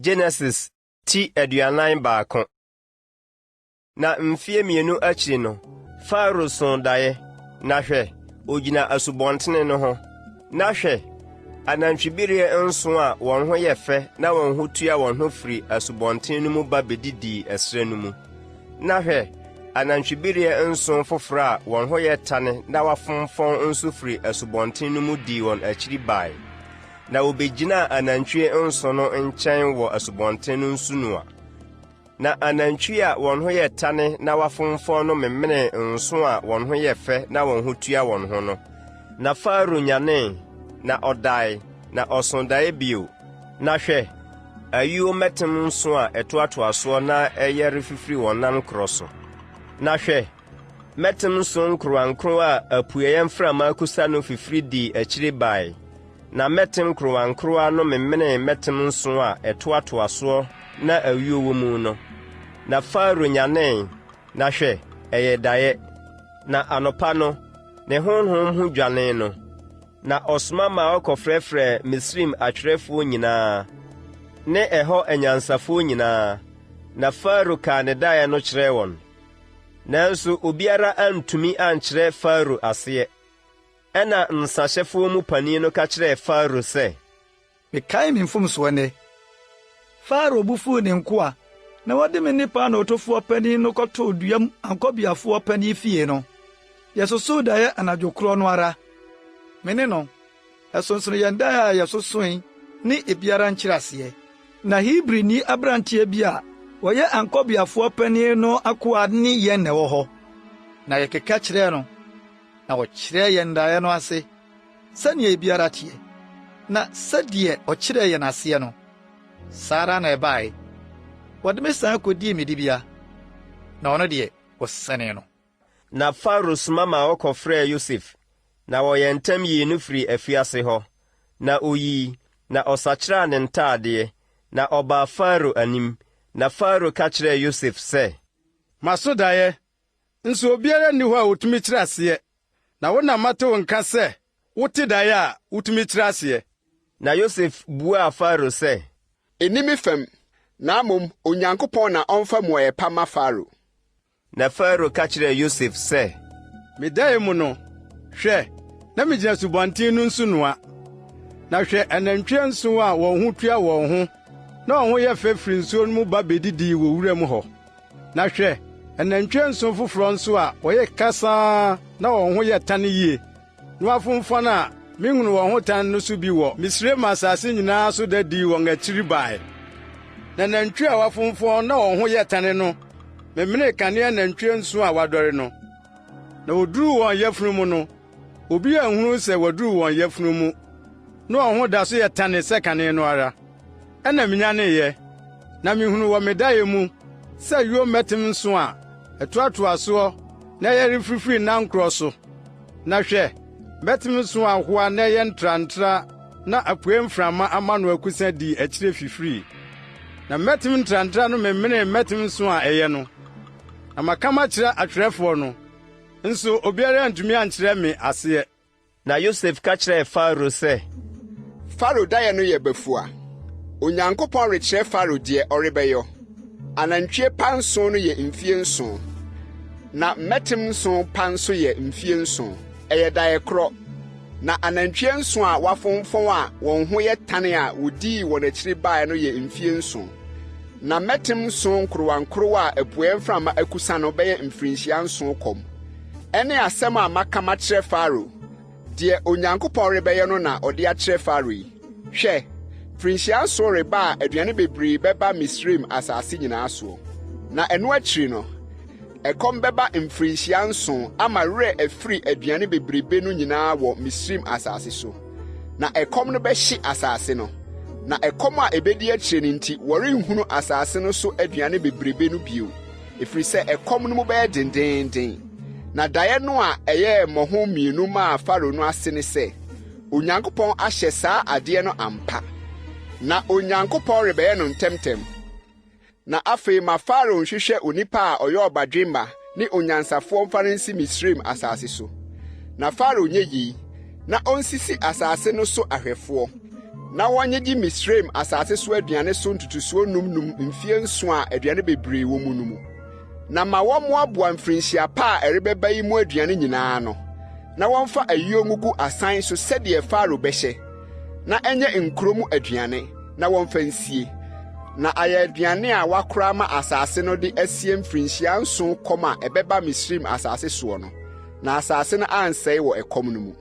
Genesis ti 41. Na mfeɛ mmienu akyiri no, Farao soo daeɛ, na hwɛ, ɔgyina asubɔntene no ho. Na hwɛ, anantwibereɛ nson a wɔn ho yɛ fɛ na wɔn ho tua wɔn ho firi asubɔntene no mu ba bɛdidii ɛserɛ no mu. Na hwɛ, anantwibereɛ nson foforɔ a wɔn ho yɛ tane na wɔafomfɔn nso firi asubɔntene no mu dii wɔn akyiri bae. Na wɔbɛgyinaa anantwie nson no nkyɛn wɔ asubɔnten no nsunoa. Na anantwie a wɔn ho yɛ tane na wɔafomfɔn no memenee nson a wɔn ho yɛ fɛ na wɔn ho tua wɔn ho no. Na Farao nyanee, na ɔdae, na ɔsoo daeɛ bio, na hwɛ, ayuo mmɛtem nson a ɛtoatoa soɔ na ɛyɛ refifiri wɔn nan korɔ so. Na hwɛ, mmɛtem nson nkorowankorowa a apueeɛ mframa akusa no fifiri dii akyire bae. Na mmɛtem nkorowankorowa no memenee mmɛtem nson a ɛtoatoa soɔ na ayuo wɔ mu no. Na Farao nyanee, na hwɛ, ɛyɛ daeɛ. Na anɔpa no, ne honhom ho dwanee no, na ɔsoma maa wɔkɔfrɛfrɛɛ Misraim atwerɛfoɔ nyinaa ne ɛhɔ anyansafoɔ nyinaa, na Farao kaa ne daeɛ no kyerɛɛ wɔn. Nanso obiara antumi ankyerɛ Farao aseɛ. Ɛnna nsahyɛfoɔ mu panin no ka kyerɛɛ Farao sɛ. Mekae me mfomsoɔ nnɛ. Farao bo fuu ne nkoa na wɔde me ne paanootofoɔ panin no kɔtoo duam ankɔbeafoɔ panin fie no. Yɛsosoo daeɛ anadwo korɔ no ara, me ne no. Ɛsonsono yɛn daeɛ a yɛsosoe ne ebiara nkyerɛaseɛ. Na Hebrini aberanteɛ bi a ɔyɛ ankɔbeafoɔ panin no akoa ne yɛn na ɛwɔ hɔ. Na yɛkeka kyerɛɛ no. Na ɔkyerɛɛ yɛn daeɛ no ase sɛdeɛ ebiara teɛ, na sɛdeɛ ɔkyerɛɛ yɛn aseɛ no, saa ara na ɛbaeɛ. Wɔde me san kɔdii me dibea, na ɔno deɛ, wɔsɛnee no. Na Farao soma maa wɔkɔfrɛɛ Yosef, na wɔyɛɛ ntɛm yii no firii afiase hɔ. Na ɔyii, na ɔsakyeraa ne ntadeɛ, na ɔbaa Farao anim. Na Farao ka kyerɛɛ Yosef sɛ. Maso daeɛ, Nso obiara nni hɔ a otumi kyerɛ aseɛ, na wo na mate wo nka sɛ wote daeɛ a wotumi kyerɛ aseɛ. Na Yosef buaa Farao sɛ. Enni me fam, na mmom Onyankopɔn na ɔmfa mmuaeɛ pa mma Farao. Na Farao ka kyerɛɛ Yosef sɛ. Me dae mu no, hwɛ, na migyina asubɔnten no nsunoa, na hwɛ, anantwi anson a wɔn ho tua wɔn ho na wɔn ho yɛ fɛ firi nsuo no mu ba bedidii wɔ wuram hɔ. Na hwɛ, anantwi anson foforɔ nso a wɔyɛ kasaa na wɔn ho yɛ tan yie, na wɔafomfɔn a menhunuu wɔn ho tan no so bi wɔ Misraim asase nyinaa so da dii wɔn akyiri bae. Na anantwi a wɔafomfɔn na wɔn ho yɛ tan no memenee kane anantwi anson a wɔadɔre no. Na woduruu wɔn yafunu mu no, obi anhunu sɛ wɔaduru wɔn yafunu mu, na wɔn ho da so yɛ tane sɛ kane no ara. Ɛnna minyaneeɛ, na mihunuu wɔ me daeɛ mu sɛ ayuo mmɛtem nson a ɛtoatoa soɔ na ɛyɛ refifiri nankorɔ so. Na hwɛ, mmɛtem nson a ahoa na ɛyɛ ntrantraa na apuei mframa ama no akusa dii akyire fifirii. Na mmɛtem ntrantraa no memenee mmɛtem nson a ɛyɛ no. Na maka makyerɛ atwerɛfoɔ no, nso obiara antumi ankyerɛ me aseɛ. Na Yosef ka kyerɛɛ Farao sɛ. Farao daeɛ no yɛ bafua. Onyankopɔn rekyerɛ Farao deɛ ɔrebɛyɔ. Anantwie pa nson no yɛ mfie nson, na mmɛtem nson pa nso yɛ mfie nson. Ɛyɛ daeɛ korɔ. Na anantwie nson a wɔafomfɔn a wɔn ho yɛ tane a wɔdii wɔn akyiri baeɛ no yɛ mfie nson. Na mmɛtem nson nkorowankorowa a apueeɛ mframa akusa no bɛyɛ mfirinhyia nson kɔm. Ɛne asɛm a maka makyerɛ Farao. Deɛ Onyankopɔn rebɛyɛ no na ɔde akyerɛ Farao yi. Hwɛ, mfirinhyia nson reba a aduane bebree bɛba Misraim asase nyinaa soɔ. Na ɛno akyiri no, ɛkɔm bɛba mfirinhyia nson ama werɛ afiri aduane bebrebe no nyinaa wɔ Misraim asase so. Na ɛkɔm no bɛhye asase no. Na ɛkɔm a ebedi akyire no nti wɔrenhunu asase no so aduane bebrebe no bio, ɛfiri sɛ ɛkɔm no mu bɛyɛ dendeenden. Na daeɛ no a ɛyɛɛ mmɔho mmienu maa Farao no ase ne sɛ, Onyankopɔn ahyɛ saa adeɛ no ampa, na Onyankopɔn rebɛyɛ no ntɛmntɛm. Na afei ma Farao nhwehwɛ onipa a ɔyɛ ɔbadwemma ne onyansafoɔ mfa no nsi Misraim asase so. Na Farao nyɛ yei, na ɔnsisi asase no so ahwɛfoɔ. Na wɔnnyegye Misraim asase so aduane so ntotosoɔ num num mfeɛ nson a aduane bebree wɔ mu no mu. Na ma wɔmmoaboa mfirinhyia pa a ɛrebɛba yi mu aduane nyinaa ano, na wɔmfa ayuo ngugu asan so sɛdeɛ Farao bɛhyɛ, na ɛnyɛ nkuro mu aduane, na wɔmfa nsie, na ayɛ aduane a wɔakora ama asase no de asie mfirinhyia nson kɔm a ɛbɛba Misraim asase soɔ no, na asase no ansɛe wɔ ɛkɔm no mu.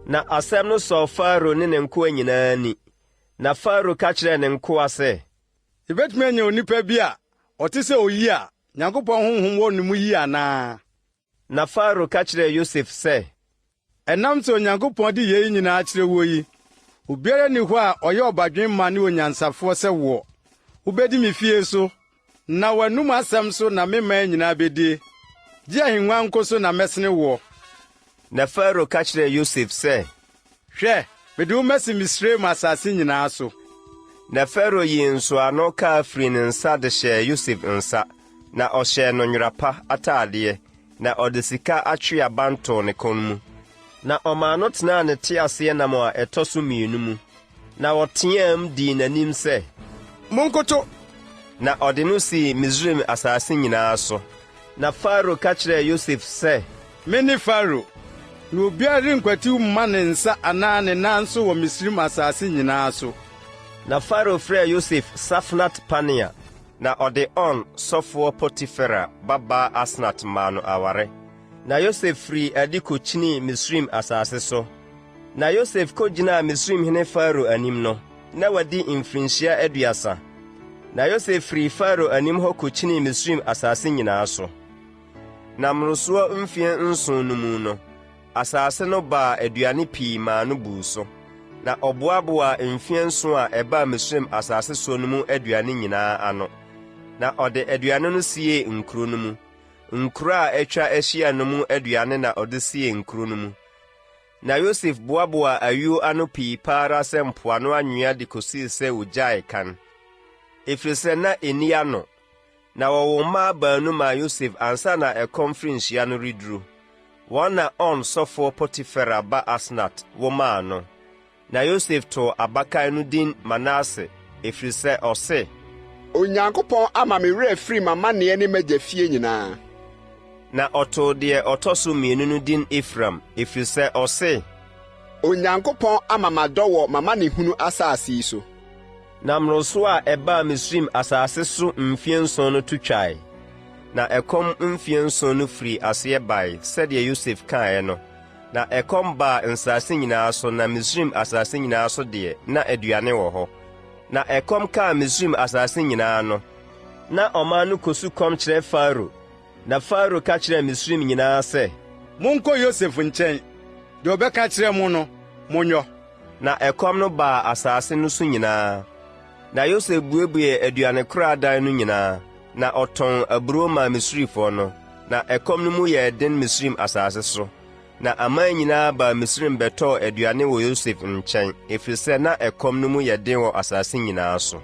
Na asɛm no sɔɔ Farao ne ne nkoa nyinaa ani. Na Farao ka kyerɛɛ ne nkoa sɛ, Yebetumi anya onipa bi a ɔte sɛ oyi a Nyankopɔn honhom wɔ ne mu yi anaa? Na Farao ka kyerɛɛ Yosef sɛ, Ɛnam sɛ Onyankopɔn de yei nyinaa akyerɛ woɔ yi, obiara nni hɔ a ɔyɛ ɔbadwemma ne onyansafoɔ sɛ woɔ. Wobɛdi me fie so, na w'anom asɛm so na me man nyinaa bɛdie. Gye ahennwa nko so na mɛsene woɔ. Na Farao ka kyerɛɛ Yosef sɛ, Hwɛ, mede wo masi Misraim asase nyinaa so. Na Farao yii nsɔano kaa firii ne nsa de hyɛɛ Yosef nsa, na ɔhyɛɛ no nwera pa atadeɛ, na ɔde sika atweaban too ne kɔn mu. Na ɔmaa no tenaa ne teaseɛnam a ɛtɔ so mmienu mu, na wɔteaam dii n'anim sɛ, Monkoto! Na ɔde no sii Misraim asase nyinaa so. Na Farao ka kyerɛɛ Yosef sɛ, Mene Farao, na obiara renkwatiw mma ne nsa anaa ne nan so wɔ Misraim asase nyinaa so. Na Farao frɛɛ Yosef Safnat-Panea, na ɔde On sɔfoɔ Potifera babaa Asnat maa no aware. Na Yosef firii adi kɔkyinii Misraim asase so. Na Yosef kɔgyinaa Misraimhene Farao anim no, na wadi mfirinhyia 30. Na Yosef firii Farao anim hɔ kɔkyinii Misraim asase nyinaa so. Na mmorosoɔ mfeɛ nson no mu no, asase no baa aduane pii maa no buu so. Na ɔboaboaa mfeɛ nson a ɛbaa Misraim asase soɔ no mu aduane nyinaa ano, na ɔde aduane no siee nkuro no mu. Nkuro a atwa ahyia no mu aduane na ɔde siee nkuro no mu. Na Yosef boaboaa ayuo ano pii pa ara sɛ mpoano anwea de kɔsii sɛ wɔgyaee kan, ɛfiri sɛ na ɛnni ano. Na wɔwoo mmaa baanu maa Yosef ansa na ɛkɔm firinhyia no reduru. Wɔn na On sɔfoɔ Potifera ba Asnat wo maa no. Na Yosef too abakan no din Manase, ɛfiri sɛ ɔse. Onyankopɔn ama me werɛ afiri m'amanneɛ ne m'agya fie nyinaa. Na ɔtoo deɛ ɔtɔ so mmienu no din Efraim, ɛfiri sɛ ɔse. Onyankopɔn ama madɔ wɔ m'amanehunu asase yi so. Na mmoroso a ɛbaa Misraim asase so mfeɛ nson no to twae, na ɛkɔm mfeɛ nson no firii aseɛ bae, sɛdeɛ Yosef kaeɛ no. Na ɛkɔm baa nsase nyinaa so, na Misraim asase nyinaa so deɛ, na aduane wɔ hɔ. Na ɛkɔm kaa Misraim asase nyinaa no, na ɔman no kɔsu kɔm kyerɛ Farao. Na Farao ka kyerɛɛ Misraim nyinaa sɛ. Monkɔ Yosef nkyɛn, deɛ ɔbɛka akyerɛ mo no, monyɔ. Na ɛkɔm no baa asase no so nyinaa. Na Yosef buebuee aduanekoradan no nyinaa, na ɔtɔn aburoo maa Misrifoɔ no. Na ɛkɔm no mu yɛɛ den Misraim asase so. Na aman nyinaa baa Misraim bɛtɔɔ aduane wɔ Yosef nkyɛn, ɛfiri sɛ na ɛkɔm no mu yɛ den wɔ asase nyinaa so.